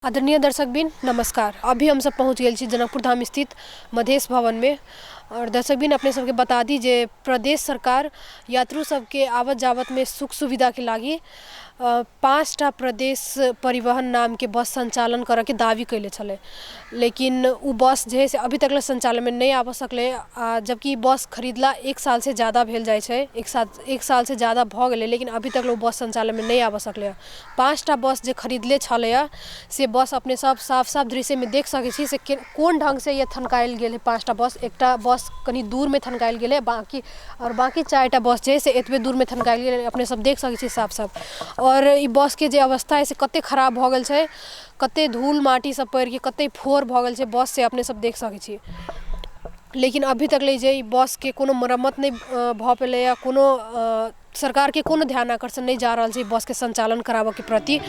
आदरणीय दर्शकबिन नमस्कार। अभी हम सब पहुँच गेल छी जनकपुर धाम स्थित मधेश भवन में। और दर्शकबिन अपने सबके बता दी जे प्रदेश सरकार यात्रु सबके आवत जावत में सुख सुविधा के लागी 5टा प्रदेश परिवहन नाम के बस संचालन करऽ के दावी कैले छलै, लेकिन उ बस जे है से अभी तक ले संचालन में नहीं आबऽ सकलै। आ जबकि बस खरीदला 1 साल से ज़्यादा भेल जाइ छै, एक साल से ज़्यादा भऽ गेलै, लेकिन अभी तक ले उ बस संचालन में नहीं आबऽ सकलै। 5टा बस जे खरीदले छलै से बस अपने सब साफ साफ दृश्य में देख सकै छी से कोन ढंग से ये थनकायल गेल है। 5टा बस, एकटा बस कनी दूर में थनकायल गेल है, बाकी और बाकी 4टा बस जे है से एतबे दूर में थनकायल गेल है, अपने सब देख सकै छी साफ साफ। और ई बस के जे अवस्था है से कते खराब भऽ गेल छै, कते धूल माटी सब पड़ि के कते फोर भऽ गेल छै बस से अपने सब देख सकै छी। लेकिन अभी तक ले जे ई बस के कोनो मरम्मत नहीं भऽ पेलै या कोनो सरकार के कोनो ध्यान आकर्षण नहीं जा रहल छै बस के संचालन कराबऽ के प्रति।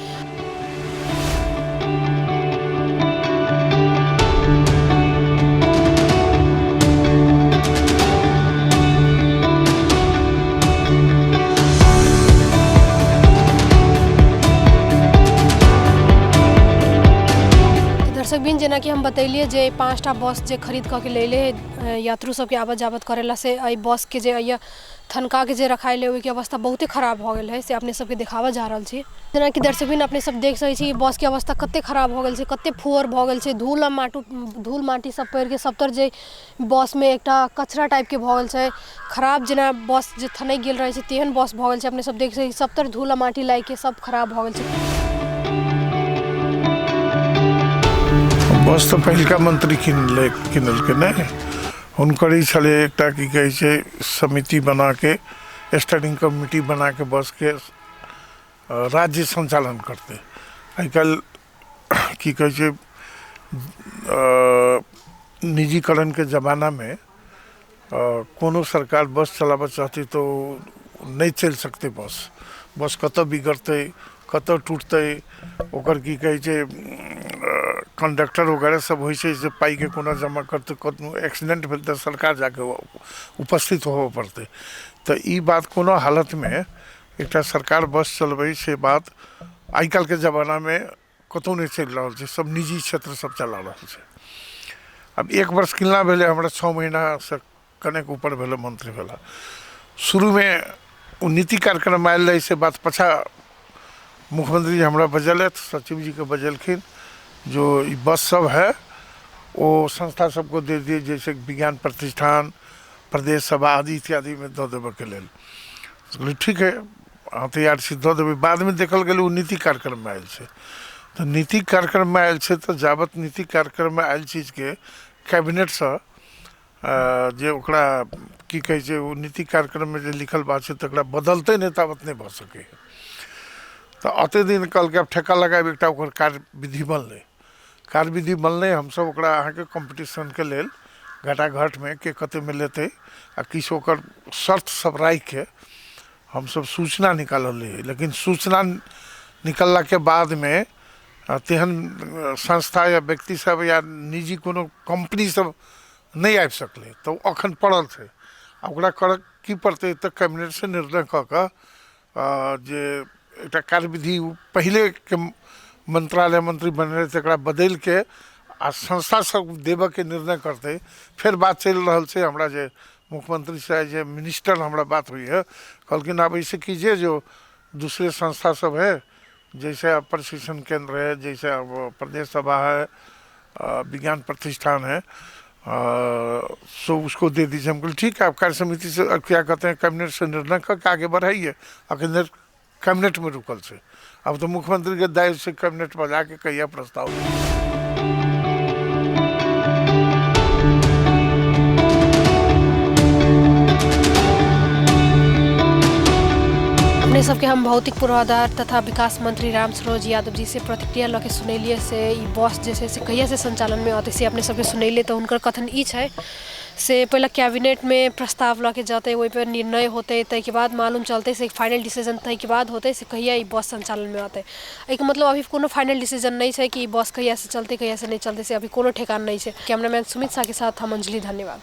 दर्शकबिन जेनाकि हम बतैलिए जे 5टा बस जे खरीद कऽ के लैले यात्रु सबके आवत जावत करेला से एहि बस के जे अइया थनका के जे रखायल है ओहिके अवस्था बहुते खराब भऽ गेल है, से अपने सबके देखाबऽ जा रहल छी। जेनाकि दर्शकबिन अपने सब देख सकै छी बस के अवस्था कते खराब भऽ गेल छै, कते फोर भऽ गेल छै, धूल आ माटू धूल माटी सब पड़ि के सबतर जे बस में एकटा कचरा टाइप के भऽ गेल छै, खराब जेना बस जे थनकि गेल रहै छै तेहन बस भऽ गेल छै। अपने सब देख सकै छी सबतर धूल आ माटी लागि के सब खराब भऽ गेल छै। बस तऽ पहिलका मंत्री किनलकै नहि, हुनकर ई छलै एकटा की कहै छै समिति बनाके, स्टैंडिंग कमिटी बनाके बसके राज्य संचालन करतै। आइ काल्हि की कहै छै निजीकरणके जमानामे कोनो सरकार बस चलाबऽ चाहतै तऽ ओ नहि चलि सकतै। बस बस कतऽ बिगड़तै, कतऽ टूटतै, ओकर की कहै छै कंडक्टर वगैरह सब होइ छै जे पाइके कोना जमा करतै, कतनो एक्सीडेंट भेल तऽ सरकार जाके उपस्थित होबऽ पड़तै। तऽ ई बात कोनो हालतमे एकटा सरकार बस चलबै से बात आइ काल्हिके जमानामे कतहु नहि चलि रहल छै, सब निजी क्षेत्र सब चला रहल छै। आब 1 वर्ष किनला भेलै, हमरा 6 महीनासँ कनेक ऊपर भेलै मंत्री भेला। शुरूमे ओ नीति कार्यक्रम आयल रहै से बात पाछा मुख्यमंत्री जी हमरा बजेलथि, सचिव जीके बजेलखिन, जो ई बस सब है वो संस्था सबको दे दिए, जैसे विज्ञान प्रतिष्ठान, प्रदेश सभा आदि इत्यादि में दऽ देबऽके लेल। कहलियै ठीक है, अहाँ तैयार छी दऽ देबै। बादमे देखल गेलै ओ नीति कार्यक्रममे आयल छै, तऽ नीति कार्यक्रममे आयल छै तऽ जाबत नीति कार्यक्रममे आयल चीजके कैबिनेटसँ जे ओकरा की कहै छै ओ नीति कार्यक्रममे जे लिखल बात छै तकरा बदलतै नहि ताबत नहि भऽ सकैए। तऽ एतेक दिन कहलकै आब ठेका लगाबि एकटा ओकर कार्यविधि बनलै, कार्यविधि बनलै, हमसब ओकरा अहाँके कॉम्पिटिशनके लेल घटाघटमे के कतेकमे लेतै आ किछु ओकर शर्त सब राखिके हमसब सूचना निकालल रहियै। लेकिन सूचना निकललाके बादमे तेहन संस्था या व्यक्ति सब या निजी कोनो कम्पनी सब नहि आबि सकलै, तऽ ओ अखन पड़ल छै। आ ओकरा करऽ की पड़तै तऽ कैबिनेटसँ निर्णय कऽ कऽ जे एकटा कार्यविधि पहिलेके मंत्रालय मंत्री बने रहै तकरा बदलिके आ संस्था सब देबऽके निर्णय करतै। फेर बात चलि रहल छै, हमरा जे मुख्यमंत्री से जे मिनिस्टर हमरा बात होइए, कहलखिन आब ऐसे कीजिए जो दूसरे संस्था सब है, जैसे अब प्रशिक्षण केंद्र है, जैसे अब प्रदेश सभा है, विज्ञान प्रतिष्ठान है, सो उसको दे दीजिए। हम बोले ठीक है, आप कार्य समिति से क्या कहते हैं कैबिनेट से निर्णय करके आगे बढ़ाइए। अखन कैबिनेट में रुकल छै, अब तो मुख्यमंत्री के दायित्व से कैबिनेट में जाके कहिया प्रस्ताव। अपने सबके हम भौतिक पूर्वाधार तथा विकास मंत्री राम सरोज यादव जी से प्रतिक्रिया लऽ के सुनेलिए से ई बस जे छै से कहिया से संचालन में अतै से अपने सबके सुनेलिए। तऽ हुनकर कथन ई छै से पहिले कैबिनेट में प्रस्ताव लऽ के जतै, ओहि पर निर्णय होतै, ताहिके बाद मालूम चलतै से फाइनल डिसीजन ताहिके बाद होतै से कहिया ई बस संचालन में अतै। एहिके मतलब अभी कोनो फाइनल डिसीजन नहि छै कि ई बस कहिया से चलतै कहिया से नहि चलतै, से अभी कोनो ठेकान नहि छै। कैमरामैन सुमित शाह के साथ हम अंजलि, धन्यवाद।